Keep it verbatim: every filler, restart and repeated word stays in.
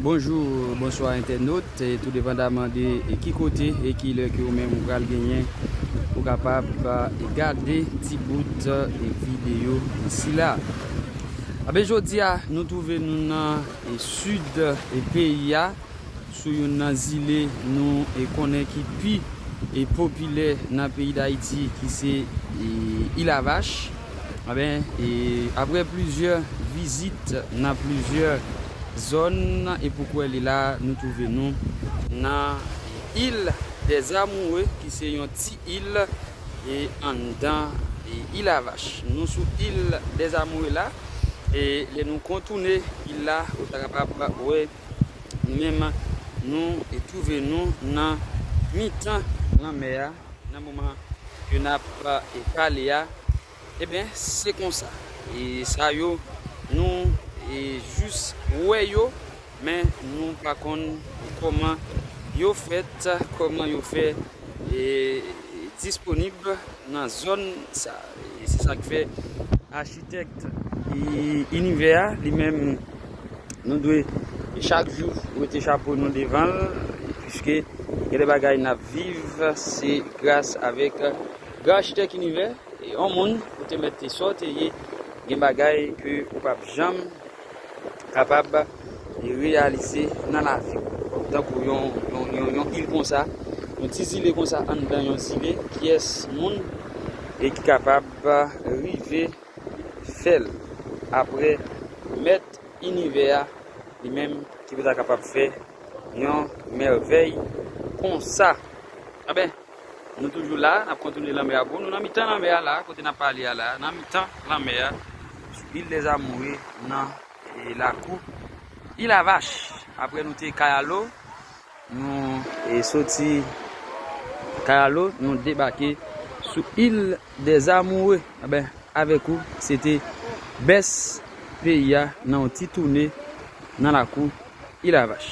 Bonjou, bonswa entènot, e tou depandaman de e ki kote e ki lè ke ou menm ou pral genyen pou kapab e gade ti bout e videyo sila. Aben jodi a nou twouve nou nan e sid e peyi a, sou youn nan zile nou e konnen ki pi e popilè nan peyi Dayiti ki se e Ilavach. Aben e apre plizyè vizit nan plizyè zòn e pou kwè li la nou twouve nou nan Il des Amoureux ki se yon ti il e anndan e Ilavach. Nou sou Il des Amoureux la e lè nou kontounen il la ou ta kapab wè nou menm nou e twouve nou nan mitan lanmè a nan moman ke n ap e pale a. Ebyen se konsa e sa yo nou e jis wè yo, men nou pa konn kòman yo fèt, kòman yo fè e disponib nan zòn sa. E se sa k fè achitèk e inivè a li menm nou dwe chak jou wete chapo nou devan l, piske gen de bagay n ap viv se gras avèk gran achitèk inivè. E yon moun ou te mèt te sa w te ye, gen bagay ke ou p ap janm kapab reyalize nan lavi w. Tankou yon, yon, yon, yon il konsa, yon ti zile konsa anndan yon zile, kiyès moun e ki kapab rive fè l apre mèt inivè a li menm ki pou ta kapab fè yon mèvèy konsa? Aben nou toujou la, n ap kontinye lanmè a pou nou nan mitan lanmè a la, kote n ap pale a la, nan mitan lanmè a, sou Il des Amoureux, nan e lakou Ilavach. Apre nou te Kayalo, nou e soti Kayalo, nou debake sou Il des Amoureux. Aben avèk ou se te bès peyi a nan yon ti tounen nan lakou Ilavach.